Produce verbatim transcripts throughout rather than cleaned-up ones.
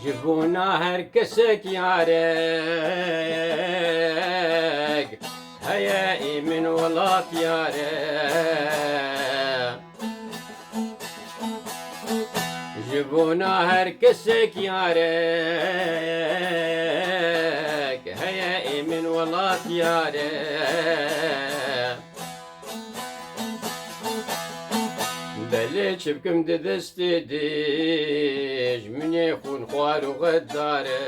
Ji bona her kesek yarek heye, ê min welat yare. Ji bona her kesek yarek heye, ê min welat yare. Belê çi bikim di destê dijminê xwînxwar û xedar e.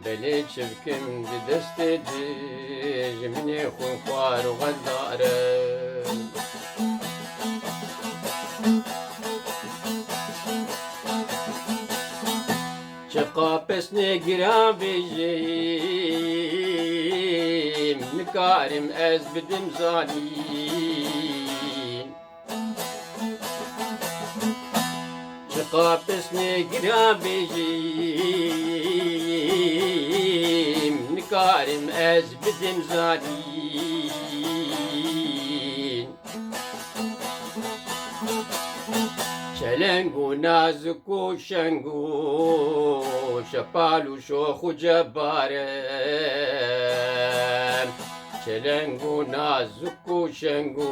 Belê çi bikim di destê dijminê xwînxwar û xedar e. Çiqa pesnê giran bêjim, nikarim ez bidim zanîn. Çiqa pesnê giran bêjim, nikarim ez bidim zanîn. Çeleng û nazik û şeng û şepal û şox û cebar e. Çeleng û nazik û şeng û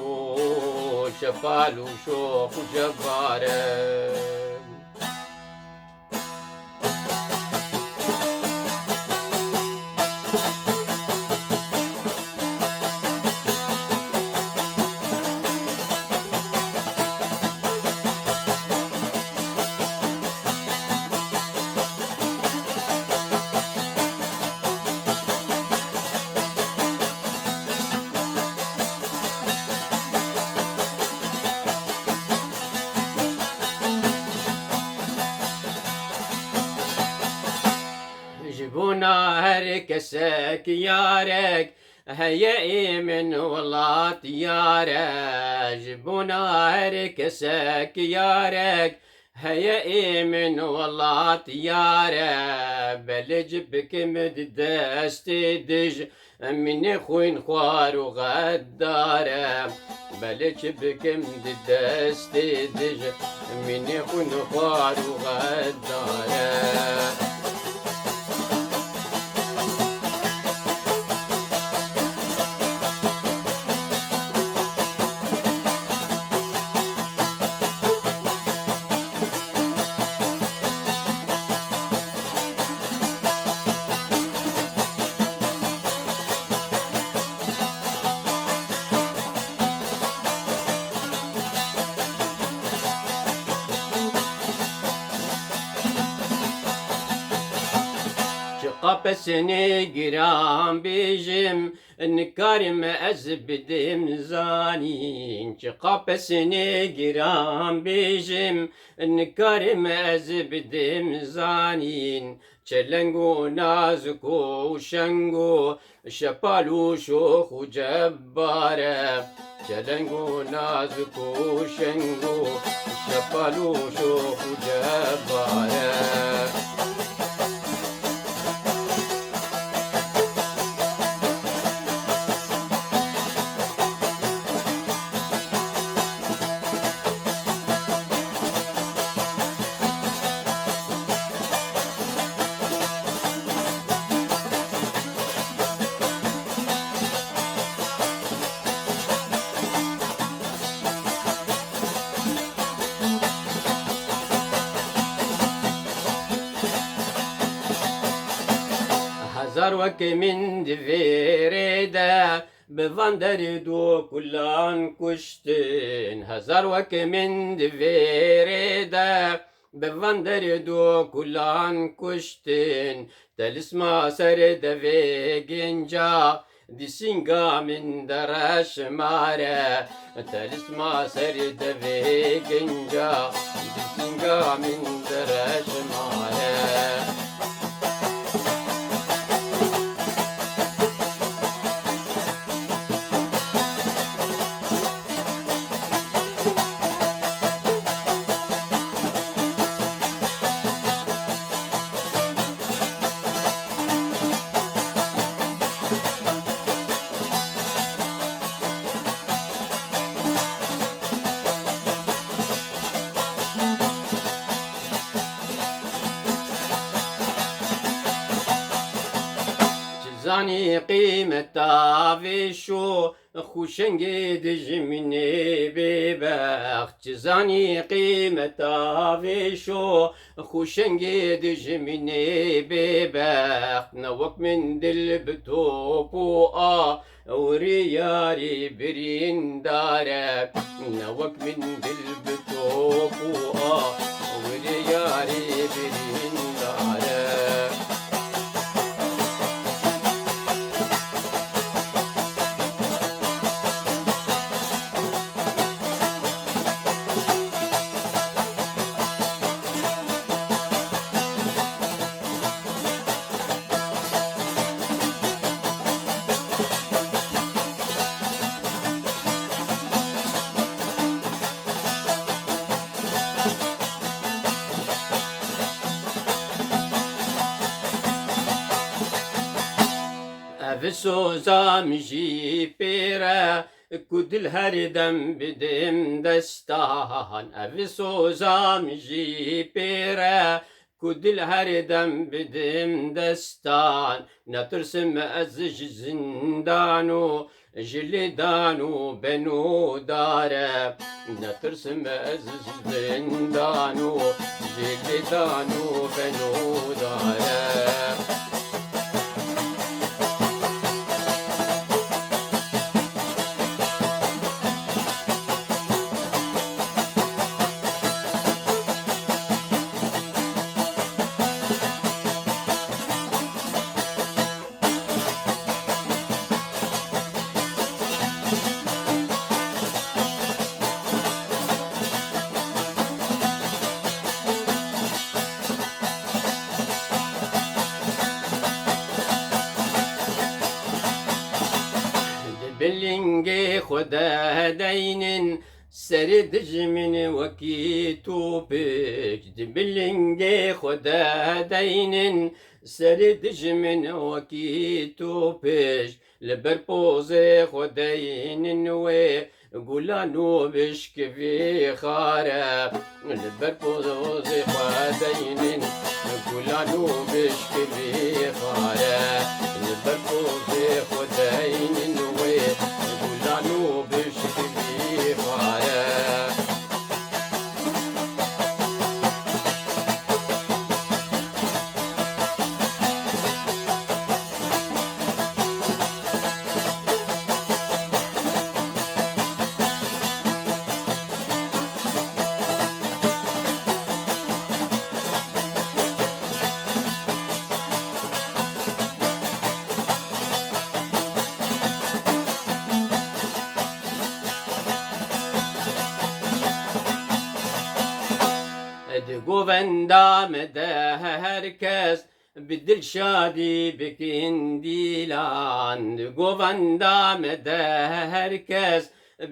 şepal û şox û cebar e. Ji bona her kesek yarek heye, ê min welat yare. Ji bona her kesek yarek heye, ê min welat yare. Belê çi bikim di destê dij minê xwînxwar û xedar e. Belê çi bikim di destê dij minê xwînxwar û xedar e. Çiqa pesinê giran bêjim, nikarim ez bidim zanîn. Çiqa pesinê giran bêjim, nikarim ez bidim zanîn. Çeleng û nazik û şeng û şepal û şox û cebar e. Çeleng û nazik û şeng û şepal û şox û cebar e. Hezar wekî min di vê rê de bi van derd û kulan kuştin. Hezar wekî min di vê rê de bi van derd û kulan kuştin. Telisma ser devê genca di sînga min de reşmare. Telisma ser devê genca di sînga min de reşmare. Zanî qîmeta vê şo xûşengê dijminê bêbext. Çi zanî qîmeta vê şo xûşengê dijminê bêbext. Ne wek min dil bi top û a wirê yarî birîndar e. Ne wek min dil bi top û a wirê yarî birîndar e. Ev soza min jî pê re, ku dil her dem bidim destan. Ev soza min jî pê re, ku dil her dem bidim destan. Netirsim ez ji zindan û ji lêdan û benûdar e. Netirsim ez ji zindan û ji lêdan û benûdar e. Di bin lingê xwe de deynin, serê dijmin wekî topik. Di bin lingê xwe de deynin, serê dijmin wekî topik. Li ber pozê xwe deynin wê, gulan û bişkivî xare. Li ber pozê xwe deynin, gulan û bişkivî xare. Li ber pozê xwe deynin wê, gulan û bişkivî xare. Di govenda me de her kes bi dilşadî bikin dîlan. Di govenda me de her kes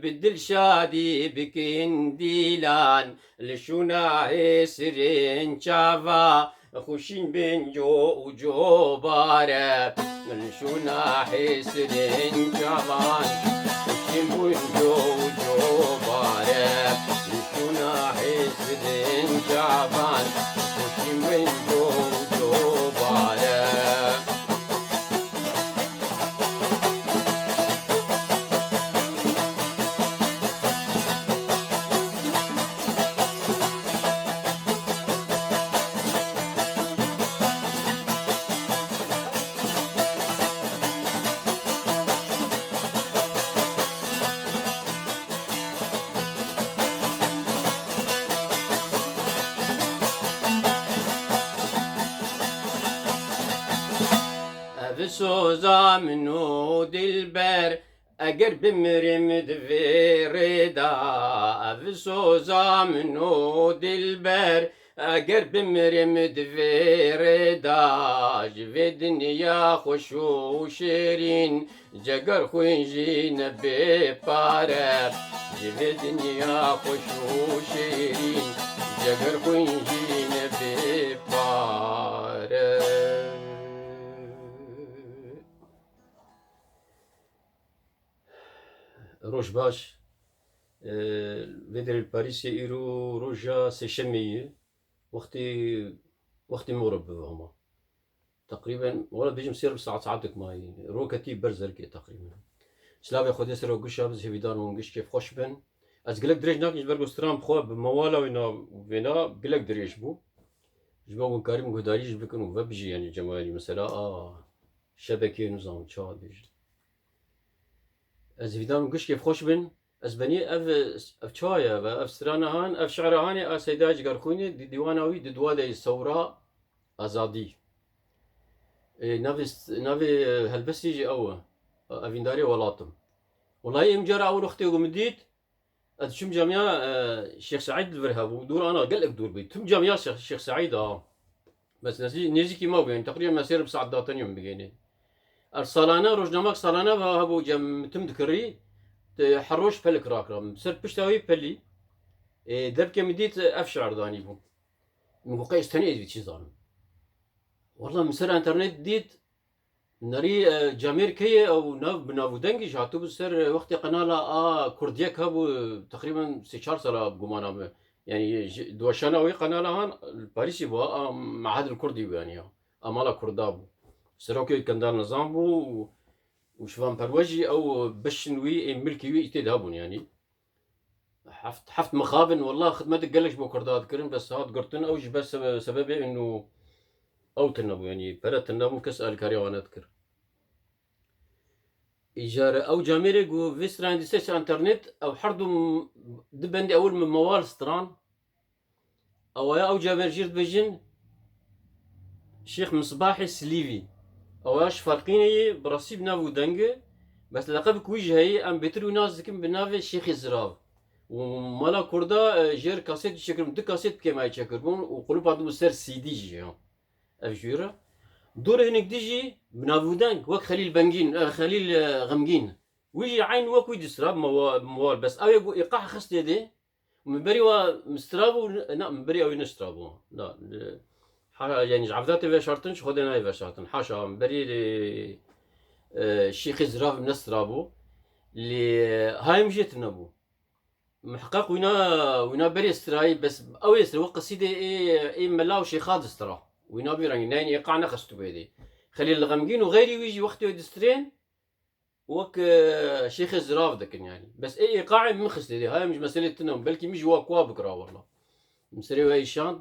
bi dilşadî bikin dîlan. Li şûna hêsirên çava xweşîn bên co û cobare. Li şûna hêsirên çavan xweşîn bûn co û cobare. Li şûna hêsirên çavan xweşîn bûn co û cobare. Ev soza min û dilber, eger bimirim di vê rê de, ev soza min û dilber, eger bimirim di vê rê de, ji vê dinya xweş û şêrîn, ceger xwîn jî ne bê pare. Ji vê dinya xweş û şêrîn, ceger xwîn jî ne bê pare. Roj baş. Ee, vê derê li Parîsê îro roja sêşemê ye. Wextê, wextê mexrib bi hema. Teqrîben, wala bêjim sê saet, saetek mayî. Roketî ber zerkê teqrîben. Silavê Xwedê ser o gişa biz hêvîdar hûn giş kêf xweş bin. Ez gelek dirêj nakim ji ber ku stran bi xwe bi mewala wê na, wêna gelek dirêj bû. Ji bo hûn karim guhdarî jî bikin û vebijî, yanî cemayelî mesela a şebekê nizam çawa dibêjin. Ez hêvîdar hûn giş kêf xweş bin. Ez benî ev, ev çawa ye, ev, ev strana han, ev şi'ra hanê a Seyda Cigerxwînê, di dîwana wî di dua de Sewra Azadî. Ê, navê st-, navê, e, helbestî jî ew e. Evîndarê welatim. Wellahî em cara ew wextê ku min dît, ez çûm camiya, e, Şêx Seîd li vir hebû. Dûr ana gelek dûr bû. Tim camiya Şêx, Şêx Seîd a. Bes nezî-, nêzîkî me bû, yanî teqrîben me sê saet datenî min bigênê. Er salane, rojnamek salane ve hebû cem tim dikirî. Te her roj pelik rakira. Ser pişta wî pelî. Ê, debke min dît, ev şi'er danî bû. Min got, "Qey ez tenê ez vî çi zanim?" Walla min ser enternet dît, nerî, e, camêr keye ew nav, bi nav û dengî jî hatibû ser, e, wextê qenala a Kurdiyek hebû, teqrîben sê çar sala bi gumana me. Yanî ji, di weşana wê qenala han li Parîsî bû, a Mehedil Kurdî bû yanî ya. A mala Kurda bû. Serokê Kendal Nizam bû û, û Şivan Perwez jî ew beşin wî ê milkî wî îtê de hebûn yanî. Heft, heft mixabin, walla xidmetek gelek ji bo Kurda dikirin, bes hat girtin, ew jî bes sebe-, sebebê inu ew tune bû, yanî pere tune bû, kes alîkariya wan nedikir. Îcar ew camêrê ku vê stranê dîse ser enternet, ew her du m-, du bendê ewil min mewal stran, ewaya ew camêr jîr dibêjin, Şêx Misbahê Silîvî. Ew ya ji Ferqînê ye, bi rastî bi nav û deng e. Bes leqebek wî jî heye, em bêtir wî nas dikin bi navê Şêxê Zirav. Û mala Kurda, e, jêr kaset jî çêkirin, du kaset bi kêmayî çêkiribûn û qulip hatibû ser C D jî ya. Ev jû re. Dûrê hinek dî jî bi nav û deng, wek Xelîl Bengîn, e, Xelîl, e, Xemgîn. Wî jî eyn wek wî dî sira bi mewa-, bi mewal. Bes ew ê ku îqah xistê dê, Min berî wa min strabû, na, min berî ew nestrabû. Na, e, ha, yanî ji evdatê veşartin, ji Xwedê nayê veşartin. Haşa, min berî, e, e, Şêxê Zirav nestrabû. Lê, e, hayê min jê tune bû. Miheqeq wîna, wîna berê strayî, bes ew ê sir, wek qesîdê ê, ê mela û şêxa distra. Wîna bî rengî, neyên êqa nexistibû êdî. Xelîl Xemgîn û xeyrî wî jî wextê wê distrên, wek, e, Şêxê Zirav dikin yanî. Bes ê îqaê min xistê dê. Hayê min ji meselê tune bû. Belkî min ji wa kuwa bikira wela. Min serê we îşand.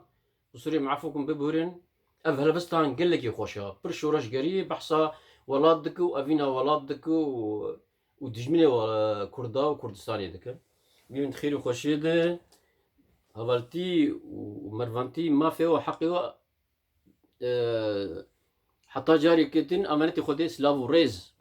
Qusurê min efû kin bibûrin. Ev helbestan gelekî xweş e. Pir şoreşgerî behsa welat dike û evîna welat dike û, û dijminê we, e, Kurda û Kurdistanê dike. Bînin di xêr û xweşiyê de hevaltî û mervantî mafê we heqê we e, heta careke din, emanetê Xwedê, silav û rêz.